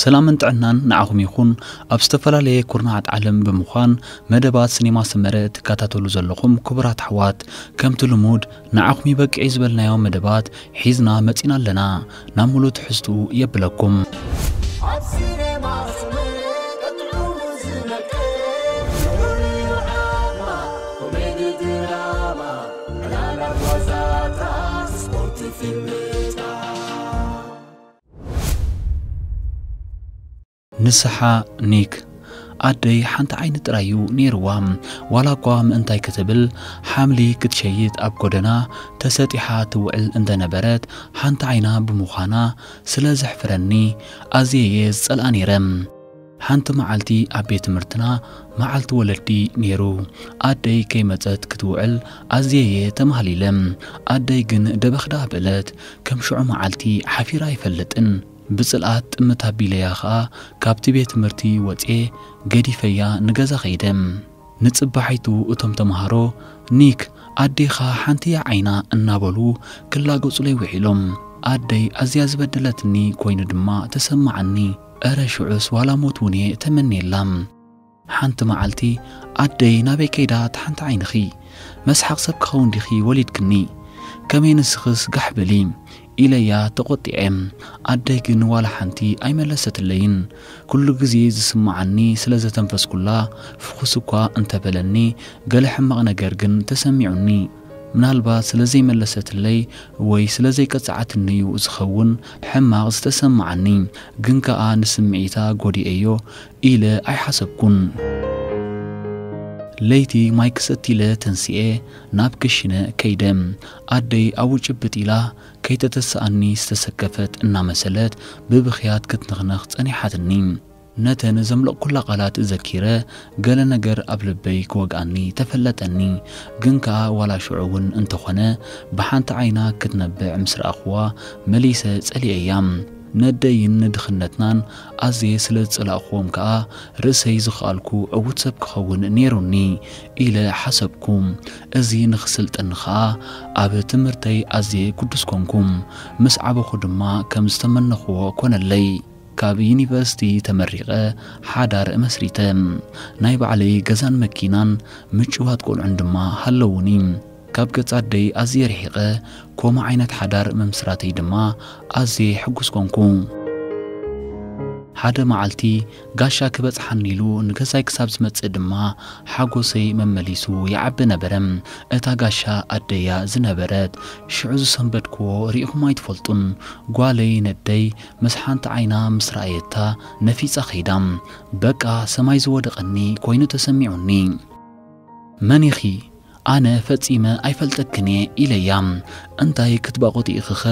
ሰላምን ጥዕናን ንዓኹም ይኹን። ኣብ ዝተፈላለየ ኩርናዓት ዓለም ብምዃን መደባት ሲኔማ ሰመረ ትከታተሉ ዘለኹም ክቡራት ኣሕዋት፣ ከምቲ ልሙድ ንዓኹም ይበቅዕ ዝበልናዮ መደባት ሒዝና መጺና ኣለና። ናብ ሙሉእ ትሕዝትኡ የብለኩም። ኣብ ሲኔማ ሰመረ ጥዑም ዝነቅል፣ ኮሜዲ ድራማ፣ ዕላላት ዋዛታት፣ ስፖርት ፊልምታት። ንስሓ ኒክ ኣደይ ሓንቲ ዓይኒ ጥራይ እዩ ነይርዋ። ዋላ እኳ ምእንታይ ክትብል ሓምሊ ክትሸይጥ ኣብ ጎደና ተሰጢሓ ትውዕል እንተነበረት፣ ሓንቲ ዓይና ብምዃና ስለ ዘሕፍረኒ ኣዝየ እየ ዝጸልኣ ነይረ። ሓንቲ መዓልቲ ኣብ ቤት ትምህርትና መዓልቲ ወለዲ ነይሩ። ኣደይ ከይመጸት ክትውዕል ኣዝየ እየ ተማህሊለ። ኣደይ ግን ደበኽ ደኣ በለት። ከም ሽዑ መዓልቲ ሓፊረ ኣይፈልጥን። ብጽልኣት ጥምት ኣቢለያ ኸኣ ካብቲ ቤት ትምህርቲ ወጽየ ገዲፈያ ንገዛ ኸይደ። ንጽባሒቱ እቶም ተምሃሮ፣ "ኒክ፣ ኣዴኻ ሓንቲ እያ ዓይና" እናበሉ ክላገጹለይ ውዒሎም። ኣደይ ኣዝያ ዝበደለትኒ ኮይኑ ድማ ተሰማዓኒ። እረ ሽዑስ ዋላ ሞት እውን እየ ተመንየላ። ሓንቲ መዓልቲ ኣደይ ናበይ ከይዳ፣ "እታ ሓንቲ ዓይንኺ መስሓቕ ሰብ ክኸውን ዲኺ ወሊድክኒ? ከመይ ንስኽስ ጋሕ በሊ?" ኢለያ ተቖጢዐ። ኣደይ ግን ዋላ ሓንቲ ኣይመለሰትለይን። ኩሉ ግዜ ዝስምዓኒ ስለ ዘተንፈስኩላ ፍኹስ እኳ እንተበለኒ፣ ገለ ሕማቕ ነገር ግን ተሰሚዑኒ። ምናልባት ስለ ዘይመለሰትለይ ወይ ስለ ዘይቀጽዓትኒ እዩ ዝኸውን ሕማቕ ዝተሰምዓኒ፣ ግን ከኣ ንስምዒታ ጎዲኤዮ ኢለ ኣይሓሰብኩን። ለይቲ ማይ ክሰቲ ኢለ ተንሲኤ ናብ ክሽነ ከይደ። ኣደይ ኣብኡ ጭብጥ ኢላ ከይተተስኣኒ ዝተሰከፈት እናመሰለት ብብኽያት ክትንኽነኽ ጸኒሓትኒ። ነተን ዘምለቕኩላ ቃላት ዘኪረ፣ ገለ ነገር ኣብ ልበይ ክወግኣኒ ተፈለጠኒ። ግን ከኣ ዋላ ሽዑ እውን እንተኾነ ብሓንቲ ዓይና ክትነብዕ ምስ ረኣኽዋ መሊሰ ጸሊኤያ። ነደይን ንድኽነትናን ኣዝየ ስለ ዝጸላእኽዎም ከኣ ርእሰይ ዝኸኣልኩ ዕዉት ሰብ ክኸውን ነይሩኒ ኢለ ሓሰብኩ። እዚ ንኽስልጠኒ ኸኣ ኣብ ትምህርተይ ኣዝየ ግዱስ ኮንኩ። ምስ ዓበኹ ድማ ከም ዝተመነኽዎ ኮነለይ። ካብ ዩኒቨርሲቲ ተመሪቐ ሓዳር መስሪተ። ናይ ባዕለይ ገዛን መኪናን ምጭዋት ቆልዑን ድማ ሃለዉኒ። ካብ ገጽ ኣደይ ኣዝየ ርሒቐ፣ ከምኡ ዓይነት ሓዳር ምምስራተይ ድማ ኣዝየ ሕጉስ ኮንኩ። ሓደ መዓልቲ ጋሻ ክበጽሓኒ ኢሉ ንገዛይ ክሳብ ዝመጽእ ድማ ሓጎሰይ መመሊሱ ይዓቢ ነበረ። እታ ጋሻ ኣደያ ዝነበረት፣ ሽዑ ዝሰንበድክዎ ርኢኹም ኣይትፈልጡን። ጓለይ ነደይ ምስ ሓንቲ ዓይና ምስ ረኣየታ ነፊጻ ከይዳ። በቃ ሰማይ ዝወደቐኒ ኮይኑ ተሰሚዑኒ። "መን ኢኺ? ኣነ ፈጺመ ኣይፈልጠክን እየ" ኢለያ። "እንታይ ክትባቖጢ ኢኺኸ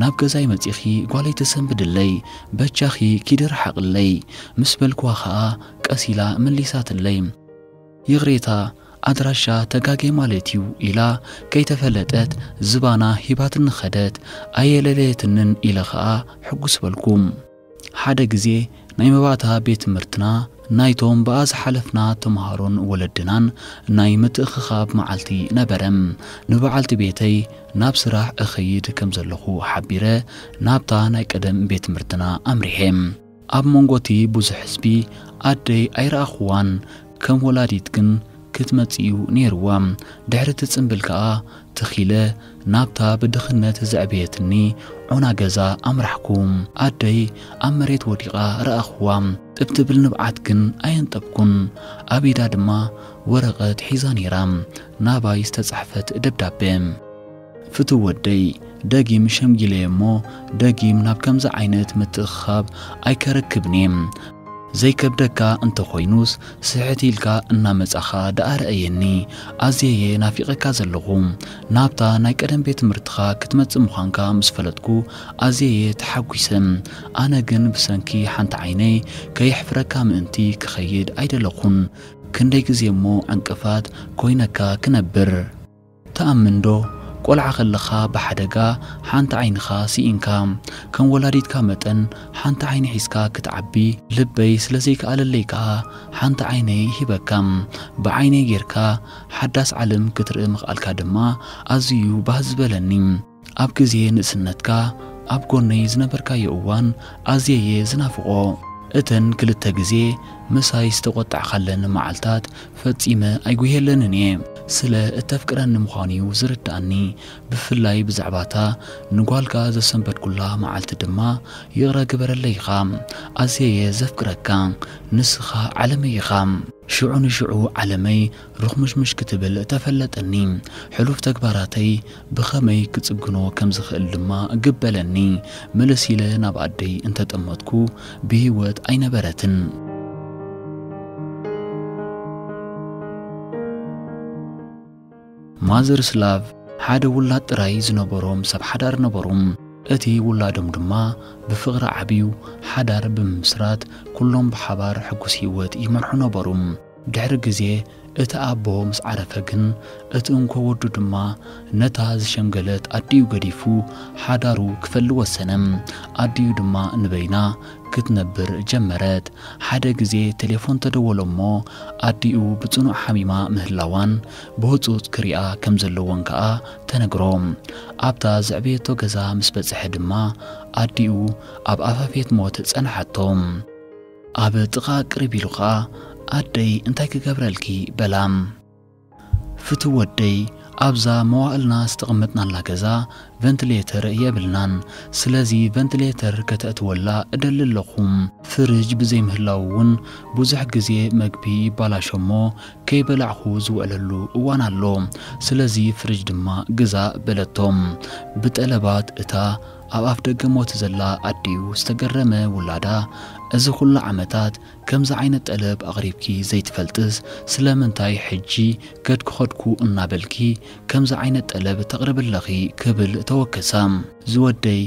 ናብ ገዛይ መጺኺ ጓለይ ተሰንብድለይ? በጃኺ ኪዲ ርሓቕለይ" ምስ በልክዋ ኸኣ ቀስ ኢላ መሊሳትለይ። "ይቕሬታ፣ ኣድራሻ ተጋግየ ማለት እዩ" ኢላ ከይተፈለጠት ዝባና ሂባትኒ ኸደት። ኣየለለየትንን ኢለ ኸኣ ሕጉስ በልኩ። ሓደ ግዜ ናይ መባእታ ቤት ትምህርትና ናይቶም ብኣ ዝሓለፍና ተምሃሮን ወለድናን ናይ ምትእኽኻብ መዓልቲ ነበረ። ንበዓልቲ ቤተይ ናብ ስራሕ እኸይድ ከም ዘለኹ ሓቢረ ናብታ ናይ ቀደም ቤት ትምህርትና ኣምሪሐ። ኣብ መንጎቲ ብዙሕ ህዝቢ ኣደይ ኣይረኣኽዋን። ከም ወላዲት ግን ክትመጽእ እዩ ነይርዋ። ድሕሪ እቲ ጽምብል ከኣ ትኺለ ናብታ ብድኽነት ዘዕበየትኒ ዑና ገዛ ኣምራሕኩ። ኣደይ ኣብ መሬት ወዲቓ ረኣኽዋ። ጥብ ትብል ንብዓት ግን ኣየንጠብኩን። ኣብ ኢዳ ድማ ወረቐት ሒዛ ነይራ፣ ናባይ ዝተጻሕፈት ደብዳበ። "ፍቱው ወደይ፣ ደጊም ሸምጊለየ እሞ፣ ደጊም ናብ ከምዚ ዓይነት ምትእኽኻብ ኣይከረክብን እየ። ዘይከብደካ እንተኾይኑስ፣ ስሕት ኢልካ እናመጻኻ ደኣ ርኣየኒ። ኣዝየየ ናፊቐካ ዘለኹ። ናብታ ናይ ቀደም ቤት ትምህርትኻ ክትመጽእ ምዃንካ ምስ ፈለጥኩ፣ ኣዝየየ ተሓጒሰ። ኣነ ግን ብሰንኪ ሓንቲ ዓይነይ ከየሕፍረካ ምእንቲ ክኸይድ ኣይደለኹን። ክንደይ ግዜ እሞ ዕንቅፋት ኮይነካ ክነብር?" ትኣምን ዶ? ቆልዓ ከለኻ ብሓደጋ ሓንቲ ዓይንኻ ስኢንካ። ከም ወላዲትካ መጠን ሓንቲ ዓይኒ ሒዝካ ክትዓቢ ልበይ ስለ ዘይከኣለለይ ከኣ ሓንቲ ዓይነይ ሂበካ። ብዓይነይ ጌርካ ሓዳስ ዓለም ክትርኢ ምኽኣልካ ድማ ኣዝዩ ባህ ዝበለኒ። ኣብ ግዜ ንእስነትካ ኣብ ጎነይ ዝነበርካዮ እዋን ኣዝየየ ዝናፍቖ። እተን ክልተ ግዜ ምሳይ ዝተቖጣዕካለን መዓልታት ፈጺመ ኣይጉህየለንን እየ። ስለ እተፍቅረኒ ምዃኑ እዩ ዝርድኣኒ። ብፍላይ ብዛዕባታ ንጓልካ ዘሰንበድኩላ መዓልቲ ድማ ይቕረ ግበረለይ ኢኻ። ኣዝየየ ዘፍቅረካ፣ ንስኻ ዓለመይ ኢኻ። ሽዑ ንሽዑ ዓለመይ ርኽምሽምሽ ክትብል ተፈለጠኒ። ሕሉፍ ተግባራተይ ብኸመይ ክጽግኖ ከም ዝኽእል ድማ ግበለኒ። ምልስ ኢለ ናብ ኣደይ እንተጠመትኩ ብህይወት ኣይነበረትን። ማዘርስ ላቭ ሓደ ውላድ ጥራይ ዝነበሮም ሰብ ሓዳር ነበሩ። እቲ ውላዶም ድማ ብፍቕሪ ዓብዩ ሓዳር ብምምስራት ኩሎም ብሓባር ሕጉስ ህይወት ይመርሑ ነበሩ። ድሕሪ ግዜ እቲ ኣቦ ምስ ዓረፈ ግን እቲ እንኮ ወዱ ድማ ነታ ዝሸምገለት ኣዲኡ ገዲፉ ሓዳሩ ክፈሊ ወሰነ። ኣዲኡ ድማ ንበይና ክትነብር ጀመረት። ሓደ ግዜ ቴሌፎን ተደወሎ እሞ ኣዲኡ ብጽኑዕ ሓሚማ ምህላዋን ብህጹጽ ክሪኣ ከም ዘለዎን ከኣ ተነግሮ። ኣብታ ዘዕበየቶ ገዛ ምስ በጽሐ ድማ ኣዲኡ ኣብ ኣፋፌት ሞት ጸንሓቶ። ኣብ ጥቓ ቅርብ ኢሉ ከኣ ኣደይ እንታይ ክገብረልኪ በላ። ፍትው ወደይ ኣብዛ መዋእልና ዝተቐመጥናላ ገዛ ቨንትሌተር የብልናን። ስለዚ ቨንትሌተር ከተእትወላ እደሊ ኣለኹ። ፍርጅ ብዘይምህላው እውን ብዙሕ ግዜ መግቢ ይባላሾ እሞ ከይበላዕኹ ዝውዕለሉ እዋን ኣሎ። ስለዚ ፍርጅ ድማ ግዛ በለቶ። ብጠለባት እታ ኣብ ኣፍ ደገ ሞት ዘላ ኣዲኡ ዝተገረመ ውላዳ፣ እዚ ኩሉ ዓመታት ከምዚ ዓይነት ጠለብ ኣቕሪብኪ ዘይትፈልጥስ፣ ስለምንታይ ሕጂ ከድኩ ከድኩ እናበልኪ ከምዚ ዓይነት ጠለብ ተቕርቢ ኣለኺ ክብል ተወከሳ። ዝወደይ፣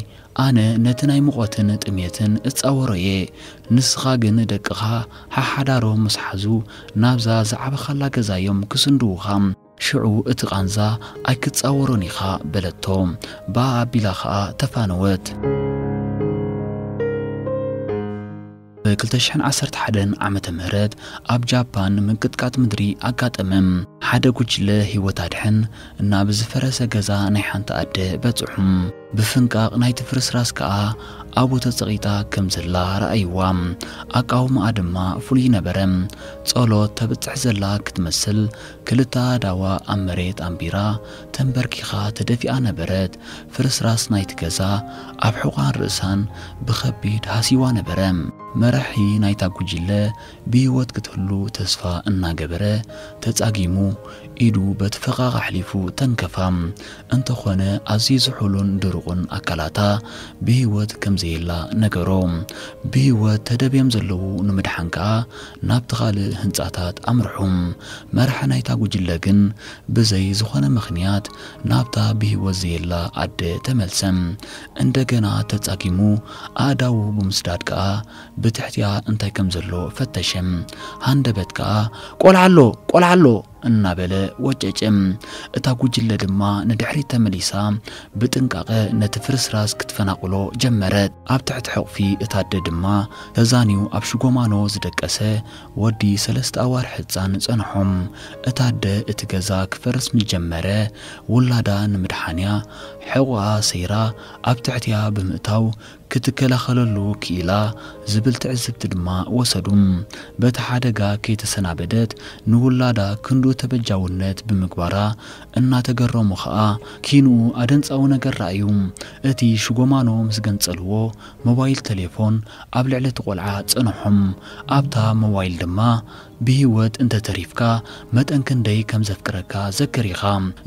ኣነ ነቲ ናይ ሙቐትን ጥሜትን እጻወሮ እየ። ንስኻ ግን ደቅኻ ሓሓዳሮም ምስ ሓዙ ናብዛ ዝዓበኻላ ገዛዮም ክስንድዉኻ። ሽዑ እቲ ቃንዛ ኣይክትጻወሮን ኢኻ በለቶ። ብኣ ኣቢላ ኸኣ ተፋነወት። ብ ክልተ ሽሕን ዓሰርተ ሓደን ዓመተ ምህረት ኣብ ጃፓን ምንቅጥቃጥ ምድሪ ኣጋጠመ። ሓደ ጉጅለ ህይወት ኣድሕን ናብ ዝፈረሰ ገዛ ናይ ሓንቲ ኣደ በጽሑ። ብፍንቃቕ ናይቲ ፍርስራስ ከኣ ኣብኡ ተጸቒጣ ከም ዘላ ረኣይዋ። ኣቃውማኣ ድማ ፍሉይ ነበረ። ጸሎት ተብጽሕ ዘላ ክትመስል ክልተ ኣእዳዋ ኣብ መሬት ኣንቢራ ተንበርኪኻ ተደፊኣ ነበረት። ፍርስራስ ናይቲ ገዛ ኣብ ሕቖኣን ርእሳን ብኸቢድ ሃስይዋ ነበረ። መራሒ ናይታ ጉጅለ ብህይወት ክትህሉ ተስፋ እናገበረ ተጻጊሙ ኢዱ በቲ ፈቓቕ ኣሕሊፉ ተንከፋ። እንተኾነ ኣዝዩ ዝሑሉን ድሩቕን ኣካላታ ብህይወት ከም ዘየላ ነገሮ። ብህይወት ተደብዮም ዘለዉ ንምድሓን ከኣ ናብቲ ካልእ ህንጻታት ኣምርሑ። መራሒ ናይታ ጉጅለ ግን ብዘይ ዝኾነ ምኽንያት ናብታ ብህይወት ዘየላ ኣደ ተመልሰ። እንደገና ተጻጊሙ ኣእዳዉ ብምስዳድ ከኣ ብትሕቲኣ እንታይ ከም ዘሎ ፈተሸ። ሃንደበት ከኣ "ቆልዓ ኣሎ! ቆልዓ ኣሎ!" እናበለ ወጨጨ። እታ ጉጅለ ድማ ንድሕሪት ተመሊሳ ብጥንቃቐ ነቲ ፍርስራስ ክትፈናቕሎ ጀመረት። ኣብ ትሕቲ ሕቑፊ እታ ኣደ ድማ ተዛንዩ ኣብ ሽጎማኖ ዝደቀሰ ወዲ ሰለስተ ኣዋርሕ ህጻን ጸንሖም። እታ ኣደ እቲ ገዛ ክፈርስ ምስ ጀመረ ውላዳ ንምድሓንያ ሕቖኣ ሰይራ ኣብ ትሕቲኣ ብምእታው ክትከላኸለሉ ክኢላ ዝብል ትዕዝብቲ ድማ ወሰዱ። በቲ ሓደጋ ከይተሰናበደት ንውላዳ ክንድኡ ተበጃውነት ብምግባራ እናተገረሙ ኸኣ ኪንኡ ኣደንጻዊ ነገር ረኣዩ። እቲ ሽጎማኖ ምስ ገንጸልዎ ሞባይል ቴሌፎን ኣብ ልዕሊ እቲ ቆልዓ ጸንሖም። ኣብታ ሞባይል ድማ ብህይወት እንተተሪፍካ መጠን ክንደይ ከም ዘፍቅረካ ዘክር ኢኻ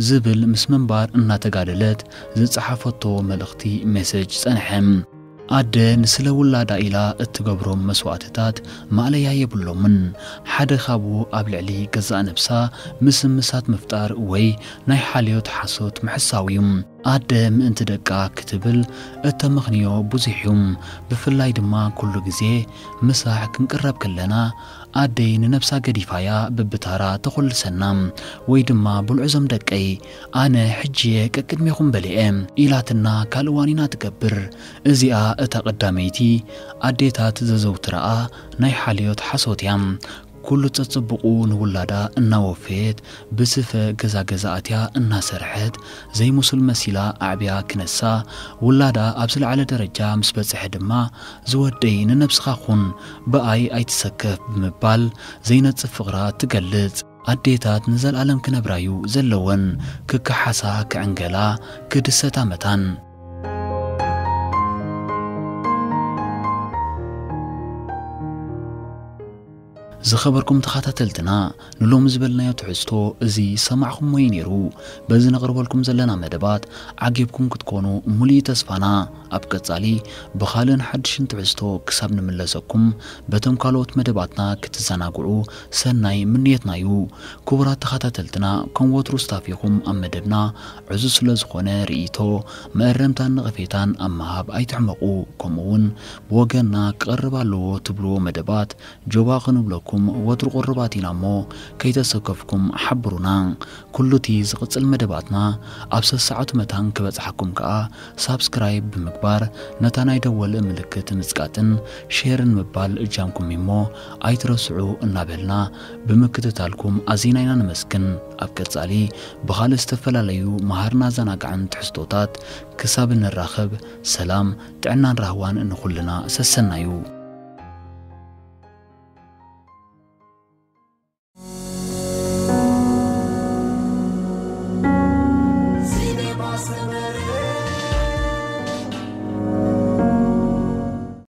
ዝብል ምስ ምንባር እናተጋደለት ዝጸሓፈቶ መልእኽቲ ሜሴጅ ጸንሐ። ኣደ ንስለ ውላዳ ኢላ እትገብሮም መስዋእትታት ማእለያ የብሎምን። ሓደ ካብኡ ኣብ ልዕሊ ገዛእ ነብሳ ምስምሳት ምፍጣር ወይ ናይ ሓልዮት ሓሶት ምሕሳው እዩ። ኣደ ምእንቲ ደቃ ክትብል እተመኽንዮ ብዙሕ እዩ። ብፍላይ ድማ ኩሉ ግዜ ምሳሕ ክንቅረብ ከለና ኣደይ ንነብሳ ገዲፋያ በብታራ ተኹልሰና ወይ ድማ "ብልዑዞም ደቀይ፣ ኣነ ሕጂ እየ ቀቅድሜኹም በሊዐ" ኢላትና ካልእ ዋኒና ትገብር። እዚኣ እታ ቀዳመይቲ ኣዴታት ዘዘውትራኣ ናይ ሓልዮት ሓሶት እያ። ኩሉ ጸጽብቑ ንውላዳ እናወፈየት፣ ብስፈ ገዛ ገዛ ኣትያ እናሰርሐት፣ ዘይምሱል መሲላ ኣዕብያ ክነሳ፣ ውላዳ ኣብ ዝለዓለ ደረጃ ምስ በጽሐ ድማ፣ "ዝወደይ ንነብስኻ ኩን፣ ብኣይ ኣይትሰከፍ" ብምባል ዘይነጽፍ ፍቕራ ትገልጽ። ኣዴታት ንዘለኣለም ክነብራዩ ዘለወን፣ ክከሓሳ፣ ክዕንገላ፣ ክድሰታ መታን። ዝኸበርኩም ተኸታተልትና፣ ንሎሚ ዝበልናዮ ትሕዝቶ እዚ ሰማዕኹምዎ እዩ ነይሩ። በዚ ነቕርበልኩም ዘለና መደባት ዓጊብኩም ክትኮኑ ሙሉእ ተስፋና። ኣብ ቀጻሊ ብኻልእን ሓድሽን ትሕዝቶ ክሳብ ንምለሰኩም፣ በቶም ካልኦት መደባትና ክትዘናግዑ ሰናይ ምንየትና እዩ። ክቡራት ተኸታተልትና፣ ከም ወትሩ ስታፊኹም ኣብ መደብና ዕዙዝ ስለ ዝኾነ ርእይቶ፣ መእረምታን ነቐፌታን ኣብ ምሃብ ኣይትሕመቑ። ከምኡውን ብወገንና ክቐርብ ኣለዎ ትብልዎ መደባት ጆባ ክንብለኩም ወትሩ ቅሩባት ኢና እሞ፣ ከይተሰከፍኩም ሓብሩና። ኩሉ እቲ ዝቕጽል መደባትና ኣብ ሰሰዓቱ መታን ክበጽሓኩም ከኣ፣ ሳብስክራይብ ብምግባር ነታ ናይ ደወል ምልክት ምጽቃጥን ሼርን ምባል እጃምኩም እሞ ኣይትረስዑ እናበልና፣ ብምክትታልኩም ኣዚና ኢና ነመስግን። ኣብ ቀጻሊ ብኻልእ ዝተፈላለዩ መሃርን ኣዘናጋዕን ትሕዝቶታት ክሳብ እንራኸብ፣ ሰላም፣ ጥዕናን ራህዋን ንኹልና ሰሰናዩ።